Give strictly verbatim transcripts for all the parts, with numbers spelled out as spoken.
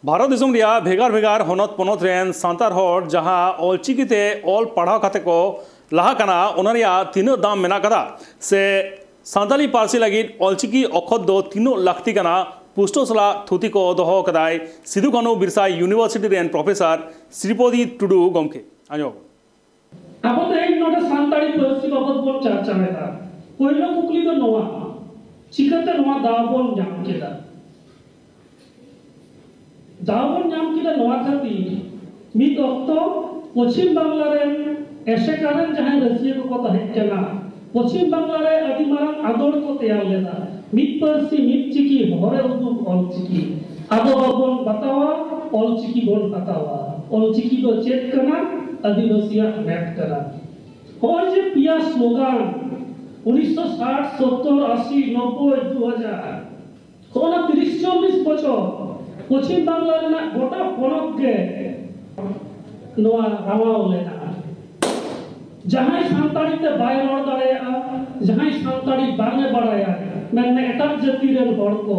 ᱵᱷᱟᱨᱚᱛ ᱫᱤᱥᱚᱢ ᱨᱮᱭᱟᱜ ᱵᱷᱮᱜᱟᱨ ᱵᱷᱮᱜᱟᱨ ᱦᱚᱱᱚᱛ ᱯᱚᱱᱚᱛ ᱨᱮᱱ ᱥᱟᱱᱛᱟᱲ ᱦᱚᱲ ᱡᱟᱦᱟᱸ ᱚᱞᱪᱤᱠᱤ ᱛᱮ ᱚᱞ ᱯᱟᱲᱦᱟᱣ ᱠᱟᱛᱮ ᱠᱚ ᱞᱟᱦᱟ ᱠᱟᱱᱟ, ᱚᱱᱟ ᱨᱮᱭᱟᱜ ᱛᱤᱱᱟᱹᱜ ᱫᱟᱢ ᱢᱮᱱᱟᱜ ᱠᱟᱫᱟ ᱥᱮ ᱥᱟᱱᱛᱟᱲᱤ ᱯᱟᱹᱨᱥᱤ ᱞᱟᱹᱜᱤᱫ ᱚᱞᱪᱤᱠᱤ ᱚᱠᱷᱚᱛ ᱫᱚ ᱛᱤᱱᱟᱹᱜ ᱞᱟᱹᱠᱛᱤ ᱠᱟᱱᱟ, ᱯᱩᱥᱴᱟᱹᱣ ᱥᱟᱞᱟᱜ ᱛᱷᱩᱛᱤ ᱠᱚ ᱫᱚᱦᱚ ᱠᱟᱫᱟᱭ ᱥᱤᱫᱩ ᱠᱟᱹᱱᱦᱩ ᱵᱤᱨᱥᱟ ᱤᱭᱩᱱᱤᱵᱷᱟᱨᱥᱤᱴᱤ ᱨᱮᱱ ᱯᱨᱚᱯᱷᱮᱥᱚᱨ ᱥᱨᱤᱯᱚᱫᱤ ᱴᱩᱰᱩ ᱜᱚᱢᱠᱮ᱾ ᱟᱸᱡᱚᱢ᱾ ᱟᱵᱚ ᱛᱮᱦᱮᱧ ᱱᱚᱰᱮ ᱥᱟᱱᱛᱟᱲᱤ ᱯᱟᱹᱨᱥᱤ ᱵᱟᱵᱚᱛ ᱵᱚᱱ ᱪᱟᱨᱪᱟᱭᱮᱫᱟ᱾ ᱯᱳᱭᱞᱳ ᱠᱩᱠᱞᱤ ᱫᱚ ᱱᱚᱣᱟ, ᱪᱤᱠᱟᱹᱛᱮ ᱱᱚᱣᱟ ᱫᱟᱣ ᱵᱚᱱ ᱧᱟᱢ ᱠᱮᱫᱟ? ᱫᱟᱣ ᱵᱚᱱ ᱧᱟᱢ ᱠᱮᱫᱟ ᱱᱚᱣᱟ ᱠᱷᱟᱹᱛᱤᱨ, ᱢᱤᱫ ᱚᱠᱛᱚ ᱯᱚᱪᱷᱤᱢ ᱵᱟᱝᱞᱟ ᱨᱮᱱ ᱮᱥᱮᱠᱟ ᱨᱮᱱ ᱡᱟᱦᱟᱸᱭ ᱨᱟᱹᱥᱤᱭᱟᱹ ᱠᱚᱠᱚ ᱛᱟᱦᱮᱸ ᱠᱟᱱᱟ, ᱯᱚᱪᱷᱤᱢ ᱵᱟᱝᱞᱟ ᱨᱮ ᱟᱹᱰᱤ ᱢᱟᱨᱟᱝ ᱟᱸᱫᱳᱲ ᱠᱚ ᱛᱮᱭᱟᱨ ᱞᱮᱫᱟ, "ᱢᱤᱫ ᱯᱟᱹᱨᱥᱤ, ᱢᱤᱫ ᱪᱤᱠᱤ, ᱦᱚᱨᱮ ᱩᱫᱩᱜ ᱚᱞ ᱪᱤᱠᱤ, ᱟᱵᱚ ᱵᱟᱵᱚᱱ ᱵᱟᱛᱟᱣᱟ, ᱚᱞ ᱪᱤᱠᱤ ᱵᱚᱱ ᱦᱟᱛᱟᱣᱟ, ᱚᱞ ᱪᱤᱠᱤ ᱫᱚ ᱪᱮᱫ ᱠᱟᱱᱟ, ᱟᱹᱫᱤᱵᱟᱹᱥᱤᱭᱟᱜ ᱢᱮᱫ ᱠᱟᱱᱟ᱾" ᱦᱚᱸᱜᱼᱚᱭ ᱡᱮ ᱯᱮᱭᱟ ᱥᱞᱳᱜᱟᱱ, ᱩᱱᱤᱥᱥᱚ ᱥᱟᱴ, ᱥᱚᱛᱛᱚᱨ, ᱟᱥᱤ, ᱱᱚᱵᱵᱳᱭ, ᱫᱩ ᱦᱟᱡᱟᱨ, ᱦᱚᱸᱜᱼᱚ ᱱᱟ ᱛᱤᱨᱤᱥ ᱪᱚᱞᱞᱤᱥ ᱵᱚᱪᱷᱚᱨ ᱯᱚᱪᱷᱤᱢ ᱵᱟᱝᱞᱟ ᱨᱮᱱᱟᱜ ᱜᱚᱴᱟ ᱯᱚᱱᱚᱛ ᱜᱮ ᱱᱚᱣᱟ ᱨᱟᱣᱟᱣ ᱞᱮᱱᱟ᱾ ᱡᱟᱦᱟᱸᱭ ᱥᱟᱱᱛᱟᱲᱤ ᱛᱮ ᱵᱟᱭ ᱨᱚᱲ ᱫᱟᱲᱮᱭᱟᱜᱼᱟ, ᱡᱟᱦᱟᱸᱭ ᱥᱟᱱᱛᱟᱲᱤ ᱵᱟᱝ ᱮ ᱵᱟᱲᱟᱭᱟ, ᱢᱮᱱᱢᱮ ᱮᱴᱟᱜ ᱡᱟᱹᱛᱤ ᱨᱮᱱ ᱦᱚᱲ ᱠᱚ,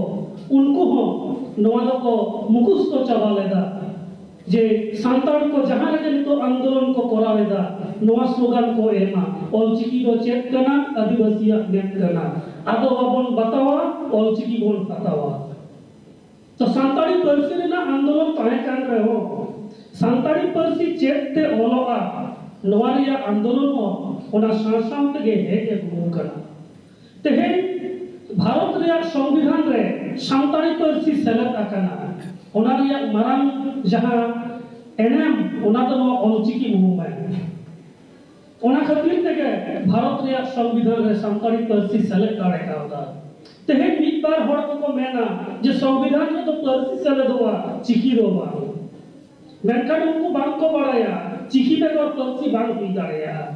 ᱩᱱᱠᱩ ᱦᱚᱸ ᱱᱚᱣᱟ ᱫᱚᱠᱚ ᱢᱩᱠᱷᱚᱥᱛᱚ ᱪᱟᱵᱟ ᱞᱮᱫᱟ᱾ ᱡᱮ ᱥᱟᱱᱛᱟᱲ ᱠᱚ ᱡᱟᱦᱟᱸ ᱨᱮᱜᱮ ᱱᱤᱛᱚᱜ ᱟᱱᱫᱳᱞᱚᱱ ᱠᱚ ᱠᱚᱨᱟᱣ ᱮᱫᱟ, ᱱᱚᱣᱟ ᱥᱞᱳᱜᱟᱱ ᱠᱚ ᱮᱢᱟ, "ᱚᱞᱪᱤᱠᱤ ᱫᱚ ᱪᱮᱫ ᱠᱟᱱᱟ? ᱟᱹᱫᱤᱵᱟᱹᱥᱤᱭᱟᱜ ᱢᱮᱫ ᱠᱟᱱᱟ, ᱟᱫᱚ ᱵᱟᱵᱚᱱ ᱵᱟᱛᱟᱣᱟ, ᱚᱞᱪᱤᱠᱤ ᱵᱚᱱ ᱦᱟᱛᱟᱣᱟ᱾" ᱛᱚ ᱥᱟᱱᱛᱟᱲᱤ ᱯᱟᱹᱨᱥᱤ ᱨᱮᱱᱟᱜ ᱟᱱᱫᱳᱞᱚᱱ ᱛᱟᱦᱮᱸ ᱠᱟᱱ ᱨᱮᱦᱚᱸ, ᱥᱟᱱᱛᱟᱲᱤ ᱯᱟᱹᱨᱥᱤ ᱪᱮᱫ ᱛᱮ ᱚᱞᱚᱜᱼᱟ, ᱱᱚᱣᱟ ᱨᱮᱭᱟᱜ ᱟᱱᱫᱳᱞᱚᱱ ᱦᱚᱸ ᱚᱱᱟ ᱥᱟᱶ ᱥᱟᱶ ᱛᱮᱜᱮ ᱦᱮᱡ ᱟᱹᱜᱩ ᱟᱠᱟᱱᱟ᱾ ᱛᱮᱦᱮᱧ ᱵᱷᱟᱨᱚᱛ ᱨᱮᱭᱟᱜ ᱥᱚᱝᱵᱤᱫᱷᱟᱱ ᱨᱮ ᱥᱟᱱᱛᱟᱲᱤ ᱯᱟᱹᱨᱥᱤ ᱥᱮᱞᱮᱫ ᱟᱠᱟᱱᱟ᱾ ᱚᱱᱟ ᱨᱮᱭᱟᱜ ᱢᱟᱨᱟᱝ ᱡᱟᱦᱟᱸ ᱮᱱᱮᱢ, ᱚᱱᱟ ᱫᱚ ᱱᱚᱣᱟ ᱚᱞᱪᱤᱠᱤ movement᱾ ᱚᱱᱟ ᱠᱷᱟᱹᱛᱤᱨ ᱛᱮᱜᱮ ᱵᱷᱟᱨᱚᱛ ᱨᱮᱭᱟᱜ ᱥᱚᱝᱵᱤᱫᱷᱟᱱ ᱨᱮ ᱥᱟᱱᱛᱟᱲᱤ ᱯᱟᱹᱨᱥᱤ ᱥᱮᱞᱮᱫ ᱫᱟᱲᱮ ᱠᱟᱣᱫᱟ᱾ ᱛᱮᱦᱮᱧ ᱢᱤᱫ ᱵᱟᱨ ᱦᱚᱲ ᱠᱚᱠᱚ ᱢᱮᱱᱟ ᱡᱮ ᱥᱚᱝᱵᱤᱫᱷᱟᱱ ᱨᱮᱫᱚ ᱯᱟᱹᱨᱥᱤ ᱥᱮᱞᱮᱫᱚᱜᱼᱟ, ᱪᱤᱠᱤ ᱫᱚ ᱵᱟᱝ᱾ ᱢᱮᱱᱠᱷᱟᱱ ᱩᱱᱠᱩ ᱵᱟᱝ ᱠᱚ ᱵᱟᱲᱟᱭᱟ ᱪᱤᱠᱤ ᱵᱮᱜᱚᱨ ᱯᱟᱹᱨᱥᱤ ᱵᱟᱝ ᱦᱩᱭ ᱫᱟᱲᱮᱭᱟᱜᱼᱟ᱾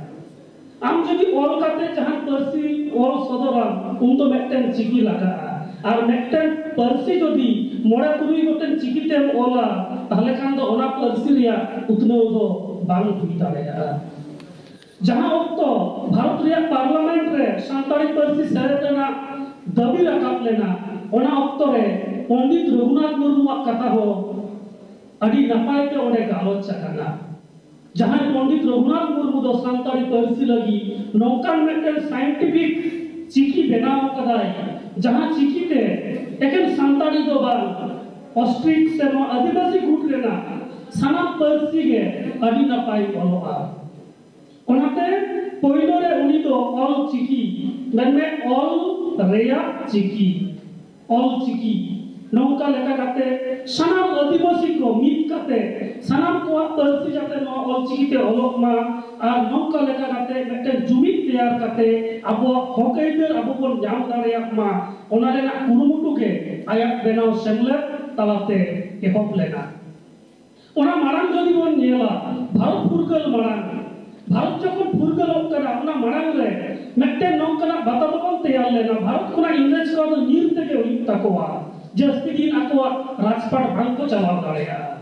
ᱟᱢ ᱡᱩᱫᱤ ᱚᱞ ᱠᱟᱛᱮ ᱡᱟᱦᱟᱸ ᱯᱟᱹᱨᱥᱤ ᱚᱞ ᱥᱚᱫᱚᱨᱟᱢ, ᱩᱱ ᱫᱚ ᱢᱤᱫᱴᱮᱱ ᱪᱤᱠᱤ ᱞᱟᱜᱟᱜᱼᱟ᱾ ᱟᱨ ᱢᱤᱫᱴᱮᱱ ᱯᱟᱹᱨᱥᱤ ᱡᱩᱫᱤ ᱢᱚᱬᱮ ᱛᱩᱨᱩᱭ ᱜᱚᱴᱮᱱ ᱪᱤᱠᱤ ᱛᱮᱢ ᱚᱞᱟ, ᱛᱟᱦᱞᱮ ᱠᱷᱟᱱ ᱫᱚ ᱚᱱᱟ ᱯᱟᱹᱨᱥᱤ ᱨᱮᱭᱟᱜ ᱩᱛᱱᱟᱹᱣ ᱫᱚ ᱵᱟᱝ ᱦᱩᱭ ᱫᱟᱲᱮᱭᱟᱜᱼᱟ᱾ ᱡᱟᱦᱟᱸ ᱚᱠᱛᱚ ᱵᱷᱟᱨᱚᱛ ᱨᱮᱭᱟᱜ ᱯᱟᱨᱞᱟᱢᱮᱱᱴ ᱨᱮ ᱥᱟᱱᱛᱟᱲᱤ ᱯᱟᱹᱨᱥᱤ ᱥᱮᱞᱮᱫ ᱨᱮᱱᱟᱜ ᱫᱟᱹᱵᱤ ᱨᱟᱠᱟᱵ ᱞᱮᱱᱟ, ᱚᱱᱟ ᱚᱠᱛᱚ ᱨᱮ ᱯᱚᱱᱰᱤᱛ ᱨᱚᱜᱷᱩᱱᱟᱛᱷ ᱢᱩᱨᱢᱩᱣᱟᱜ ᱠᱟᱛᱷᱟ ᱦᱚᱸ ᱟᱹᱰᱤ ᱱᱟᱯᱟᱭ ᱛᱮ ᱚᱸᱰᱮ ᱜᱟᱞᱚᱪ ᱟᱠᱟᱱᱟ᱾ ᱡᱟᱦᱟᱸᱭ ᱯᱚᱱᱰᱤᱛ ᱨᱚᱜᱷᱩᱱᱟᱛᱷ ᱢᱩᱨᱢᱩ ᱫᱚ ᱥᱟᱱᱛᱟᱲᱤ ᱯᱟᱹᱨᱥᱤ ᱞᱟᱹᱜᱤᱫ ᱱᱚᱝᱠᱟᱱ ᱢᱤᱫᱴᱮᱱ ᱥᱟᱭᱮᱱᱴᱤᱯᱷᱤᱠ ᱪᱤᱠᱤ ᱵᱮᱱᱟᱣ ᱟᱠᱟᱫᱟᱭ, ᱡᱟᱦᱟᱸ ᱪᱤᱠᱤ ᱛᱮ ᱮᱠᱮᱱ ᱥᱟᱱᱛᱟᱲᱤ ᱫᱚ ᱵᱟᱝ, ᱚᱥᱴᱨᱤᱠ ᱥᱮ ᱱᱚᱣᱟ ᱟᱹᱫᱤᱵᱟᱹᱥᱤ ᱜᱩᱴ ᱨᱮᱱᱟᱜ ᱥᱟᱱᱟᱢ ᱯᱟᱹᱨᱥᱤ ᱜᱮ ᱟᱹᱰᱤ ᱱᱟᱯᱟᱭ ᱚᱞᱚᱜᱼᱟ᱾ ᱚᱱᱟᱛᱮ ᱯᱳᱭᱞᱳ ᱨᱮ ᱩᱱᱤ ᱫᱚ ᱚᱞ ᱪᱤᱠᱤ, ᱢᱮᱱᱢᱮ ᱚᱞ ᱨᱮᱭᱟᱜ ᱪᱤᱠᱤ, ᱚᱞ ᱪᱤᱠᱤ, ᱱᱚᱝᱠᱟ ᱞᱮᱠᱟ ᱠᱟᱛᱮ ᱥᱟᱱᱟᱢ ᱟᱹᱫᱤᱵᱟᱹᱥᱤ ᱠᱚ ᱢᱤᱫ ᱠᱟᱛᱮ ᱥᱟᱱᱟᱢ ᱠᱚᱣᱟᱜ ᱯᱟᱹᱨᱥᱤ ᱡᱟᱛᱮ ᱱᱚᱣᱟ ᱚᱞ ᱪᱤᱠᱤ ᱛᱮ ᱚᱞᱚᱜ ᱢᱟ ᱟᱨ ᱱᱚᱝᱠᱟ ᱞᱮᱠᱟ ᱠᱟᱛᱮ ᱢᱤᱫᱴᱮᱱ ᱡᱩᱢᱤᱫ ᱛᱮᱭᱟᱨ ᱠᱟᱛᱮ ᱟᱵᱚᱣᱟᱜ ᱦᱚᱠ ᱟᱹᱭᱫᱟᱹᱨ ᱟᱵᱚ ᱵᱚᱱ ᱧᱟᱢ ᱫᱟᱲᱮᱭᱟᱜ ᱢᱟ, ᱚᱱᱟ ᱨᱮᱱᱟᱜ ᱠᱩᱨᱩᱢᱩᱴᱩ ᱜᱮ ᱟᱭᱟᱜ ᱵᱮᱱᱟᱣ ᱥᱮᱢᱞᱮᱫ ᱛᱟᱞᱟᱛᱮ ᱮᱦᱚᱵ ᱞᱮᱱᱟ᱾ ᱚᱱᱟ ᱢᱟᱲᱟᱝ ᱡᱩᱫᱤ ᱵᱚᱱ ᱧᱮᱞᱟ, ᱵᱷᱟᱨᱚᱛ ᱯᱷᱩᱨᱜᱟᱹᱞ ᱢᱟᱲᱟᱝ, ᱵᱷᱟᱨᱚᱛ ᱡᱚᱠᱷᱚᱱ ᱯᱷᱩᱨᱜᱟᱹᱞᱚᱜ ᱠᱟᱱᱟ, ᱚᱱᱟ ᱢᱟᱲᱟᱝ ᱨᱮ ᱢᱤᱫᱴᱮᱱ ᱱᱚᱝᱠᱟᱱᱟᱜ ᱵᱟᱛᱟᱵᱚᱨᱚᱱ ᱛᱮᱭᱟᱨ ᱞᱮᱱᱟ, ᱵᱷᱟᱨᱚᱛ ᱠᱷᱚᱱᱟᱜ ᱤᱝᱨᱮᱡᱽ ᱠᱚ ᱫᱚ ᱧᱤᱨ ᱛᱮᱜᱮ ᱦᱩᱭᱩᱜ ᱛᱟᱠᱚᱣᱟ, ᱡᱟᱹᱥᱛᱤ ᱫᱤᱱ ᱟᱠᱚᱣᱟᱜ ᱨᱟᱡᱽᱯᱟᱴ ᱵᱟᱝ ᱠᱚ ᱪᱟᱞᱟᱣ ᱫᱟᱲᱮᱭᱟᱜᱼᱟ᱾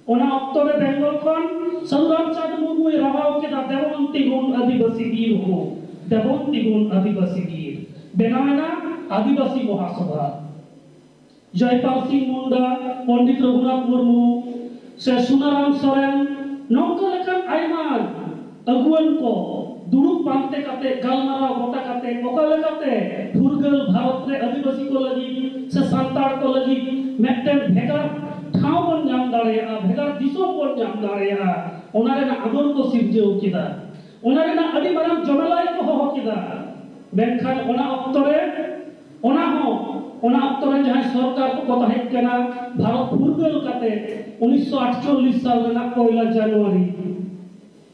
ᱚᱱᱟ ᱚᱠᱛᱚ ᱨᱮ ᱵᱮᱝᱜᱚᱞ ᱠᱷᱚᱱ ᱥᱟᱹᱫᱷᱩ ᱨᱟᱢᱪᱟᱸᱫᱽ ᱢᱩᱨᱢᱩᱭ ᱨᱟᱣᱟᱣ ᱠᱮᱫᱟ, ᱫᱮᱵᱚᱱ ᱛᱤᱸᱜᱩᱱ ᱟᱹᱫᱤᱵᱟᱹᱥᱤ ᱵᱤᱨ ᱦᱳ, ᱫᱮᱵᱚᱱ ᱛᱤᱸᱜᱩᱱ ᱟᱹᱫᱤᱵᱟᱹᱥᱤ ᱵᱤᱨ, ᱵᱮᱱᱟᱣ ᱮᱱᱟ ᱟᱹᱫᱤᱵᱟᱹᱥᱤ ᱢᱚᱦᱟᱥᱚᱵᱷᱟ᱾ ᱡᱚᱭᱯᱟᱞ ᱥᱤᱝ ᱢᱩᱱᱰᱟ, ᱯᱚᱱᱰᱤᱛ ᱨᱚᱜᱷᱩᱱᱟᱛᱷ ᱢᱩᱨᱢᱩ, ᱥᱮ ᱥᱩᱱᱟᱨᱟᱢ ᱥᱚᱨᱮᱱ, ᱱᱚᱝᱠᱟ ᱞᱮᱠᱟᱱ ᱟᱭᱢᱟ ᱟᱹᱜᱩᱣᱟᱹᱱ ᱠᱚ ᱫᱩᱲᱩᱵ ᱯᱟᱱᱛᱮ ᱠᱟᱛᱮ, ᱜᱟᱞᱢᱟᱨᱟᱣ ᱜᱚᱴᱟ ᱠᱟᱛᱮ, ᱚᱠᱟ ᱞᱮᱠᱟᱛᱮ ᱯᱷᱩᱨᱜᱟᱹᱞ ᱵᱷᱟᱨᱚᱛ ᱨᱮ ᱟᱹᱫᱤᱵᱟᱹᱥᱤ ᱠᱚ ᱞᱟᱹᱜᱤᱫ ᱥᱮ ᱥᱟᱱᱛᱟᱲ ᱠᱚ ᱞᱟᱹᱜᱤᱫ ᱢᱤᱫᱴᱮᱱ ᱵᱷᱮᱜᱟᱨ ᱴᱷᱟᱶ ᱵᱚᱱ ᱧᱟᱢ ᱫᱟᱲᱮᱭᱟᱜᱼᱟ, ᱵᱷᱮᱜᱟᱨ ᱫᱤᱥᱚᱢ ᱵᱚᱱ ᱧᱟᱢ ᱫᱟᱲᱮᱭᱟᱜᱼᱟ, ᱚᱱᱟ ᱨᱮᱱᱟᱜ ᱟᱸᱫᱳᱲ ᱠᱚ ᱥᱤᱨᱡᱟᱹᱣ ᱠᱮᱫᱟ᱾ ᱚᱱᱟ ᱨᱮᱱᱟᱜ ᱟᱹᱰᱤ ᱢᱟᱨᱟᱝ ᱡᱚᱢᱮᱞᱟᱭ ᱠᱚ ᱦᱚᱦᱚ ᱠᱮᱫᱟ᱾ ᱢᱮᱱᱠᱷᱟᱱ ᱚᱱᱟ ᱚᱠᱛᱚ ᱨᱮ ᱚᱱᱟ ᱦᱚᱸ, ᱚᱱᱟ ᱚᱠᱛᱚ ᱨᱮ ᱡᱟᱦᱟᱸᱭ ᱥᱚᱨᱠᱟᱨ ᱠᱚᱠᱚ ᱛᱟᱦᱮᱸ ᱠᱟᱱᱟ, ᱵᱷᱟᱨᱚᱛ ᱯᱷᱩᱨᱜᱟᱹᱞ ᱠᱟᱛᱮ ᱩᱱᱤᱥᱥᱚ ᱟᱴᱪᱚᱞᱞᱤᱥ ᱥᱟᱞ ᱨᱮᱱᱟᱜ ᱯᱚᱭᱞᱟ ᱡᱟᱱᱩᱣᱟᱨᱤ,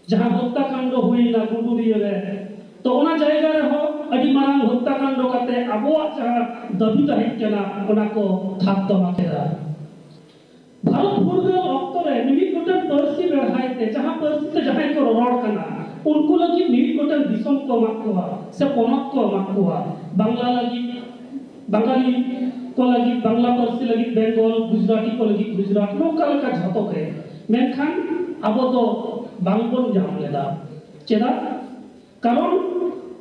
ᱡᱟᱦᱟᱸ ᱦᱚᱛᱛᱟᱠᱟᱱᱰ ᱦᱩᱭᱱᱟ ᱜᱩᱰᱩᱨᱤᱭᱟᱹ ᱨᱮ, ᱛᱚ ᱚᱱᱟ ᱡᱟᱭᱜᱟ ᱨᱮᱦᱚᱸ ᱟᱹᱰᱤ ᱢᱟᱨᱟᱝ ᱦᱚᱛᱛᱟᱠᱟᱱᱰ ᱠᱟᱛᱮ ᱟᱵᱚᱣᱟᱜ ᱡᱟᱦᱟᱸ ᱫᱟᱹᱵᱤ ᱛᱟᱦᱮᱸ ᱠᱟᱱᱟ, ᱚᱱᱟ ᱠᱚ ᱛᱷᱟᱯ ᱫᱟᱢᱟ ᱠᱮᱫᱟ᱾ ᱵᱷᱟᱨᱚᱛ ᱯᱷᱩᱨᱜᱟᱹᱞ ᱚᱠᱛᱚ ᱨᱮ ᱢᱤᱢᱤᱫ ᱜᱚᱴᱮᱱ ᱯᱟᱹᱨᱥᱤ ᱵᱮᱲᱦᱟᱭ ᱛᱮ ᱡᱟᱦᱟᱸ ᱯᱟᱹᱨᱥᱤ ᱛᱮ ᱡᱟᱦᱟᱸᱭ ᱠᱚ ᱨᱚᱨᱚᱲ ᱠᱟᱱᱟ, ᱩᱱᱠᱩ ᱞᱟᱹᱜᱤᱫ ᱢᱤᱢᱤᱫ ᱜᱚᱴᱮᱱ ᱫᱤᱥᱚᱢ ᱠᱚ ᱮᱢᱟᱜ ᱠᱚᱣᱟ ᱥᱮ ᱯᱚᱱᱚᱛ ᱠᱚ ᱮᱢᱟᱜ ᱠᱚᱣᱟ᱾ ᱵᱟᱝᱞᱟ ᱞᱟᱹᱜᱤᱫ ᱵᱟᱝᱜᱟᱞᱤ ᱠᱚ ᱞᱟᱹᱜᱤᱫ, ᱵᱟᱝᱞᱟ ᱯᱟᱹᱨᱥᱤ ᱞᱟᱹᱜᱤᱫ ᱵᱮᱝᱜᱚᱞ, ᱜᱩᱡᱽᱨᱟᱴᱤ ᱠᱚ ᱞᱟᱹᱜᱤᱫ ᱜᱩᱡᱽᱨᱟᱴ, ᱱᱚᱝᱠᱟ ᱞᱮᱠᱟ ᱡᱷᱚᱛᱚ ᱜᱮ᱾ ᱢᱮᱱᱠᱷᱟᱱ ᱟᱵᱚ ᱫᱚ ᱵᱟᱝᱵᱚᱱ ᱧᱟᱢ ᱞᱮᱫᱟ᱾ ᱪᱮᱫᱟᱜ? ᱠᱟᱨᱚᱱ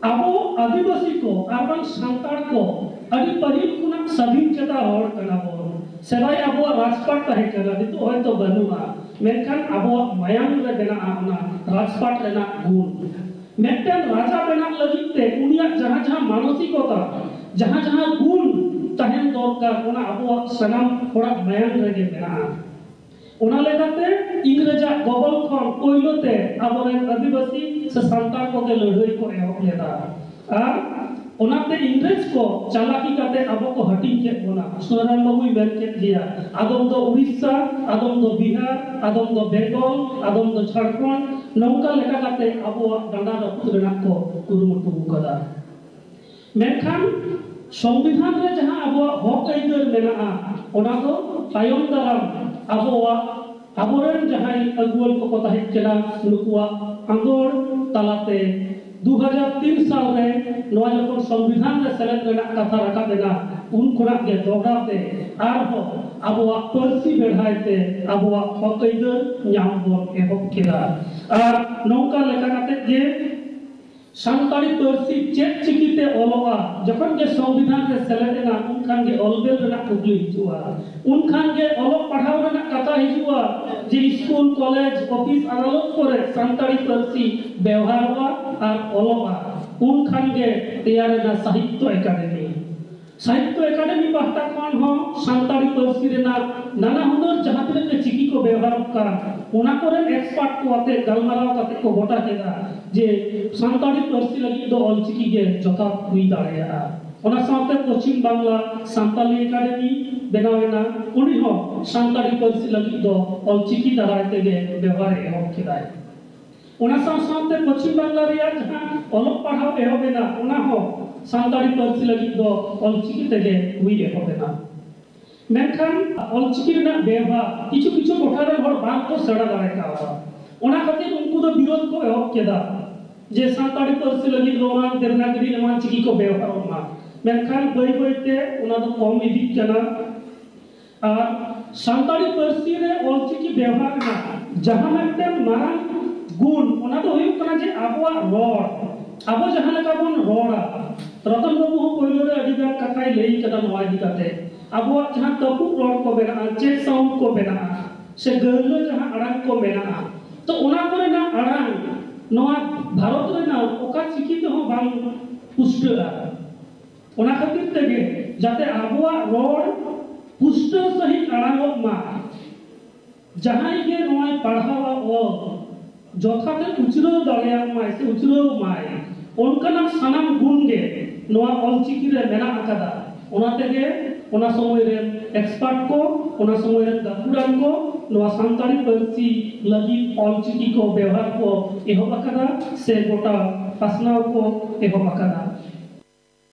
ᱟᱵᱚ ᱟᱹᱫᱤᱵᱟᱹᱥᱤ ᱠᱚ ᱟᱨ ᱵᱟᱝ ᱥᱟᱱᱛᱟᱲ ᱠᱚ ᱟᱹᱰᱤ ᱯᱟᱹᱦᱤᱞ ᱠᱷᱚᱱᱟᱜ ᱥᱟᱹᱫᱷᱤᱱ ᱪᱮᱛᱟ ᱦᱚᱲ ᱠᱟᱱᱟ ᱵᱚᱱ᱾ ᱥᱮᱫᱟᱭ ᱟᱵᱚᱣᱟᱜ ᱨᱟᱡᱽᱯᱟᱴ ᱛᱟᱦᱮᱸ ᱠᱟᱱᱟ, ᱱᱤᱛᱚᱜ ᱦᱚᱭᱛᱚ ᱵᱟᱹᱱᱩᱜᱼᱟ, ᱢᱮᱱᱠᱷᱟᱱ ᱟᱵᱚᱣᱟᱜ ᱢᱟᱭᱟᱢ ᱨᱮ ᱢᱮᱱᱟᱜᱼᱟ ᱚᱱᱟ ᱨᱟᱡᱽᱯᱟᱴ ᱨᱮᱱᱟᱜ ᱜᱩᱱ᱾ ᱢᱤᱫᱴᱮᱱ ᱨᱟᱡᱟ ᱵᱮᱱᱟᱜ ᱞᱟᱹᱜᱤᱫ ᱛᱮ ᱩᱱᱤᱭᱟᱜ ᱡᱟᱦᱟᱸ ᱡᱟᱦᱟᱸ ᱢᱟᱱᱚᱥᱤᱠᱚᱛᱟ, ᱡᱟᱦᱟᱸ ᱡᱟᱦᱟᱸ ᱜᱩᱱ ᱛᱟᱦᱮᱱ ᱫᱚᱨᱠᱟᱨ, ᱚᱱᱟ ᱟᱵᱚᱣᱟᱜ ᱥᱟᱱᱟᱢ ᱦᱚᱲᱟᱜ ᱢᱟᱭᱟᱢ ᱨᱮᱜᱮ ᱢᱮᱱᱟᱜᱼᱟ᱾ ᱚᱱᱟ ᱞᱮᱠᱟᱛᱮ ᱤᱝᱨᱮᱡᱟᱜ ᱜᱚᱵᱚᱞ ᱠᱷᱚᱱ ᱯᱳᱭᱞᱳ ᱛᱮ ᱟᱵᱚᱨᱮᱱ ᱟᱹᱫᱤᱵᱟᱹᱥᱤ ᱥᱮ ᱥᱟᱱᱛᱟᱲ ᱠᱚᱜᱮ ᱞᱟᱹᱲᱦᱟᱹᱭ ᱠᱚ ᱮᱦᱚᱵ ᱞᱮᱫᱟ᱾ ᱟᱨ ᱚᱱᱟᱛᱮ ᱤᱝᱨᱮᱡᱽ ᱠᱚ ᱪᱟᱞᱟᱠᱤ ᱠᱟᱛᱮ ᱟᱵᱚ ᱠᱚ ᱦᱟᱹᱴᱤᱧ ᱠᱮᱫ ᱵᱚᱱᱟ᱾ ᱥᱩᱱᱟᱨᱟᱢ ᱵᱟᱵᱩᱭ ᱢᱮᱱ ᱠᱮᱫ ᱜᱮᱭᱟ, ᱟᱫᱚᱢ ᱫᱚ ᱩᱲᱤᱥᱥᱟ, ᱟᱫᱚᱢ ᱫᱚ ᱵᱤᱦᱟᱨ, ᱟᱫᱚᱢ ᱫᱚ ᱵᱮᱝᱜᱚᱞ, ᱟᱫᱚᱢ ᱫᱚ ᱡᱷᱟᱲᱠᱷᱚᱸᱰ, ᱱᱚᱝᱠᱟ ᱞᱮᱠᱟ ᱠᱟᱛᱮ ᱟᱵᱚᱣᱟᱜ ᱰᱟᱸᱰᱟ ᱨᱟᱹᱯᱩᱫ ᱨᱮᱱᱟᱜ ᱠᱚ ᱠᱩᱨᱩᱢᱩᱴᱩ ᱟᱠᱟᱫᱟ᱾ ᱢᱮᱱᱠᱷᱟᱱ ᱥᱚᱝᱵᱤᱫᱷᱟᱱ ᱨᱮ ᱡᱟᱦᱟᱸ ᱟᱵᱚᱣᱟᱜ ᱦᱚᱠ ᱟᱹᱭᱫᱟᱹᱨ ᱢᱮᱱᱟᱜᱼᱟ, ᱚᱱᱟ ᱫᱚ ᱛᱟᱭᱚᱢ ᱫᱟᱨᱟᱢ ᱟᱵᱚᱣᱟᱜ, ᱟᱵᱚᱨᱮᱱ ᱡᱟᱦᱟᱸᱭ ᱟᱹᱜᱩᱣᱟᱹᱱ ᱠᱚᱠᱚ ᱛᱟᱦᱮᱸ ᱠᱟᱱᱟ, ᱱᱩᱠᱩᱣᱟᱜ ᱟᱸᱫᱳᱲ ᱛᱟᱞᱟᱛᱮ ᱫᱩ ᱦᱟᱡᱟᱨ ᱛᱤᱱ ᱥᱟᱞ ᱨᱮ ᱱᱚᱣᱟ ᱡᱚᱠᱷᱚᱱ ᱥᱚᱝᱵᱤᱫᱷᱟᱱ ᱨᱮ ᱥᱮᱞᱮᱫ ᱨᱮᱱᱟᱜ ᱠᱟᱛᱷᱟ ᱨᱟᱠᱟᱵ ᱮᱱᱟ, ᱩᱱ ᱠᱷᱚᱱᱟᱜ ᱜᱮ ᱫᱚᱦᱲᱟ ᱛᱮ ᱟᱨᱦᱚᱸ ᱟᱵᱚᱣᱟᱜ ᱯᱟᱹᱨᱥᱤ ᱵᱮᱲᱦᱟᱭ ᱛᱮ ᱟᱵᱚᱣᱟᱜ ᱦᱚᱠ ᱟᱹᱭᱫᱟᱹᱨ ᱧᱟᱢ ᱵᱚᱱ ᱮᱦᱚᱵ ᱠᱮᱫᱟ᱾ ᱟᱨ ᱱᱚᱝᱠᱟ ᱞᱮᱠᱟ ᱠᱟᱛᱮ ᱜᱮ ᱥᱟᱱᱛᱟᱲᱤ ᱯᱟᱹᱨᱥᱤ ᱪᱮᱫ ᱪᱤᱠᱤᱛᱮ ᱚᱞᱚᱜᱼᱟ? ᱡᱚᱠᱷᱚᱱ ᱜᱮ ᱥᱚᱝᱵᱤᱫᱷᱟᱱ ᱨᱮ ᱥᱮᱞᱮᱫ ᱮᱱᱟ, ᱩᱱᱠᱷᱟᱱ ᱜᱮ ᱚᱞ ᱵᱮᱞ ᱨᱮᱱᱟᱜ ᱠᱩᱠᱞᱤ ᱦᱤᱡᱩᱜᱼᱟ, ᱩᱱᱠᱷᱟᱱ ᱜᱮ ᱚᱞᱚᱜ ᱯᱟᱲᱦᱟᱣ ᱨᱮᱱᱟᱜ ᱠᱟᱛᱷᱟ ᱦᱤᱡᱩᱜᱼᱟ, ᱡᱮ ᱥᱠᱩᱞ, ᱠᱚᱞᱮᱡᱽ, ᱚᱯᱷᱤᱥ, ᱟᱫᱟᱞᱚᱛ ᱠᱚᱨᱮ ᱥᱟᱱᱛᱟᱲᱤ ᱯᱟᱹᱨᱥᱤ ᱵᱮᱣᱦᱟᱨᱚᱜᱼᱟ ᱟᱨ ᱚᱞᱚᱜᱼᱟ᱾ ᱩᱱᱠᱷᱟᱱ ᱜᱮ ᱛᱮᱭᱟᱨ ᱮᱱᱟ ᱥᱟᱦᱤᱛᱛᱚ ᱮᱠᱟᱰᱮᱢᱤ᱾ ᱥᱟᱦᱤᱛᱛᱚ ᱮᱠᱟᱰᱮᱢᱤ ᱯᱟᱦᱴᱟ ᱠᱷᱚᱱ ᱦᱚᱸ ᱥᱟᱱᱛᱟᱲᱤ ᱯᱟᱹᱨᱥᱤ ᱨᱮᱱᱟᱜ ᱱᱟᱱᱟ ᱦᱩᱱᱟᱹᱨ ᱡᱟᱦᱟᱸ ᱛᱤᱱᱟᱹᱜ ᱜᱮ ᱪᱤᱠᱤ ᱠᱚ ᱵᱮᱣᱦᱟᱨᱚᱜ ᱠᱟᱱ, ᱚᱱᱟ ᱠᱚᱨᱮ ᱮᱠᱥᱯᱟᱨᱴ ᱠᱚ ᱟᱛᱮ ᱜᱟᱞᱢᱟᱨᱟᱣ ᱠᱟᱛᱮ ᱠᱚ ᱜᱚᱴᱟ ᱠᱮᱫᱟ ᱡᱮ ᱥᱟᱱᱛᱟᱲᱤ ᱯᱟᱹᱨᱥᱤ ᱞᱟᱹᱜᱤᱫ ᱫᱚ ᱚᱞᱪᱤᱠᱤ ᱜᱮ ᱡᱚᱛᱷᱟᱛ ᱦᱩᱭ ᱫᱟᱲᱮᱭᱟᱜᱼᱟ᱾ ᱚᱱᱟ ᱥᱟᱶᱛᱮ ᱯᱚᱪᱷᱤᱢ ᱵᱟᱝᱞᱟ ᱥᱟᱱᱛᱟᱲᱤ ᱮᱠᱟᱰᱮᱢᱤ ᱵᱮᱱᱟᱣ ᱮᱱᱟ, ᱩᱱᱤ ᱦᱚᱸ ᱥᱟᱱᱛᱟᱲᱤ ᱯᱟᱹᱨᱥᱤ ᱞᱟᱹᱜᱤᱫ ᱫᱚ ᱚᱞᱪᱤᱠᱤ ᱫᱟᱨᱟᱭ ᱛᱮᱜᱮ ᱵᱮᱣᱦᱟᱨ ᱮ ᱮᱦᱚᱵ ᱠᱮᱫᱟᱭ᱾ ᱚᱱᱟ ᱥᱟᱶ ᱥᱟᱶᱛᱮ ᱯᱚᱪᱷᱤᱢ ᱵᱟᱝᱞᱟ ᱨᱮᱭᱟᱜ ᱡᱟᱦᱟᱸ ᱚᱞᱚᱜ ᱯᱟᱲᱦᱟᱣ ᱮᱦᱚᱵ ᱮᱱᱟ, ᱚᱱᱟ ᱦᱚᱸ ᱥᱟᱱᱛᱟᱲᱤ ᱯᱟᱹᱨᱥᱤ ᱞᱟᱹᱜᱤᱫ ᱫᱚ ᱚᱞᱪᱤᱠᱤ ᱛᱮᱜᱮ ᱦᱩᱭ ᱮᱦᱚᱵ ᱮᱱᱟ᱾ ᱢᱮᱱᱠᱷᱟᱱ ᱚᱞᱪᱤᱠᱤ ᱨᱮᱱᱟᱜ ᱵᱮᱣᱦᱟᱨ ᱠᱤᱪᱷᱩ ᱠᱤᱪᱷᱩ ᱴᱚᱴᱷᱟ ᱨᱮᱱ ᱦᱚᱲ ᱵᱟᱝ ᱠᱚ ᱥᱮᱬᱟ ᱫᱟᱲᱮ ᱠᱟᱣᱫᱟ᱾ ᱚᱱᱟ ᱠᱷᱟᱹᱛᱤᱨ ᱩᱱᱠᱩ ᱫᱚ ᱵᱤᱨᱳᱫ ᱠᱚ ᱮᱦᱚᱵ ᱠᱮᱫᱟ ᱡᱮ ᱥᱟᱱᱛᱟᱲᱤ ᱯᱟᱹᱨᱥᱤ ᱞᱟᱹᱜᱤᱫ ᱨᱳᱢᱟᱱ, ᱫᱮᱵᱽᱱᱟᱜᱽᱨᱤ ᱮᱢᱟᱱ ᱪᱤᱠᱤ ᱠᱚ ᱵᱮᱣᱦᱟᱨᱚᱜ ᱢᱟ᱾ ᱢᱮᱱᱠᱷᱟᱱ ᱵᱟᱹᱭ ᱵᱟᱹᱭ ᱛᱮ ᱚᱱᱟ ᱫᱚ ᱠᱚᱢ ᱤᱫᱤᱜ ᱠᱟᱱᱟ᱾ ᱟᱨ ᱥᱟᱱᱛᱟᱲᱤ ᱯᱟᱹᱨᱥᱤ ᱨᱮ ᱚᱞᱪᱤᱠᱤ ᱵᱮᱣᱦᱟᱨ ᱨᱮᱱᱟᱜ ᱡᱟᱦᱟᱸ ᱢᱤᱫᱴᱮᱱ ᱢᱟᱨᱟᱝ ᱜᱩᱱ, ᱚᱱᱟ ᱫᱚ ᱦᱩᱭᱩᱜ ᱠᱟᱱᱟ ᱡᱮ ᱟᱵᱚᱣᱟᱜ ᱨᱚᱲ, ᱟᱵᱚ ᱡᱟᱦᱟᱸ ᱞᱮᱠᱟ ᱵᱚᱱ ᱨᱚᱲᱟ᱾ ᱨᱚᱛᱚᱱ ᱵᱟᱹᱵᱩ ᱦᱚᱸ ᱯᱳᱭᱞᱳ ᱨᱮ ᱟᱹᱰᱤ ᱜᱟᱱ ᱠᱟᱛᱷᱟᱭ ᱞᱟᱹᱭ ᱠᱟᱫᱟ ᱱᱚᱣᱟ ᱤᱫᱤ ᱠᱟᱛᱮ᱾ ᱟᱵᱚᱣᱟᱜ ᱡᱟᱦᱟᱸ ᱛᱟᱹᱯᱩᱜ ᱨᱚᱲ ᱠᱚ ᱢᱮᱱᱟᱜᱼᱟ, ᱪᱮᱫ ᱥᱟᱣᱩᱱᱰ ᱠᱚ ᱢᱮᱱᱟᱜᱼᱟ, ᱥᱮ ᱜᱟᱹᱦᱞᱟᱹ ᱡᱟᱦᱟᱸ ᱟᱲᱟᱝ ᱠᱚ ᱢᱮᱱᱟᱜᱼᱟ, ᱛᱚ ᱚᱱᱟ ᱠᱚᱨᱮᱱᱟᱜ ᱟᱲᱟᱝ ᱱᱚᱣᱟ ᱵᱷᱟᱨᱚᱛ ᱨᱮᱱᱟᱜ ᱚᱠᱟ ᱪᱤᱠᱤ ᱛᱮᱦᱚᱸ ᱵᱟᱝ ᱯᱩᱥᱴᱟᱹᱜᱼᱟ᱾ ᱚᱱᱟ ᱠᱷᱟᱹᱛᱤᱨ ᱛᱮᱜᱮ ᱡᱟᱛᱮ ᱟᱵᱚᱣᱟᱜ ᱨᱚᱲ ᱯᱩᱥᱴᱟᱹᱣ ᱥᱟᱺᱦᱤᱡ ᱟᱲᱟᱝᱚᱜ ᱢᱟ, ᱡᱟᱦᱟᱸᱭ ᱜᱮ ᱱᱚᱣᱟᱭ ᱯᱟᱲᱦᱟᱣᱟ, ᱚᱞ ᱡᱚᱛᱷᱟᱛ ᱮ ᱩᱪᱨᱟᱹᱣ ᱫᱟᱲᱮᱭᱟᱜ ᱢᱟᱭ ᱥᱮ ᱩᱪᱨᱟᱹᱣ ᱢᱟᱭ, ᱚᱱᱠᱟᱱᱟᱜ ᱥᱟᱱᱟᱢ ᱜᱩᱱ ᱜᱮ ᱱᱚᱣᱟ ᱚᱞᱪᱤᱠᱤ ᱨᱮ ᱢᱮᱱᱟᱜ ᱟᱠᱟᱫᱟ᱾ ᱚᱱᱟ ᱛᱮᱜᱮ ᱚᱱᱟ ᱥᱚᱢᱚᱭ ᱨᱮᱱ ᱮᱠᱥᱯᱟᱨᱴ ᱠᱚ, ᱚᱱᱟ ᱥᱚᱢᱚᱭ ᱨᱮᱱ ᱜᱟᱹᱠᱷᱩᱲᱟᱱ ᱠᱚ ᱱᱚᱣᱟ ᱥᱟᱱᱛᱟᱲᱤ ᱯᱟᱹᱨᱥᱤ ᱞᱟᱹᱜᱤᱫ ᱚᱞᱪᱤᱠᱤ ᱠᱚ ᱵᱮᱣᱦᱟᱨ ᱠᱚ ᱮᱦᱚᱵ ᱟᱠᱟᱫᱟ ᱥᱮ ᱜᱚᱴᱟ ᱯᱟᱥᱱᱟᱣ ᱠᱚ ᱮᱦᱚᱵ ᱟᱠᱟᱫᱟ᱾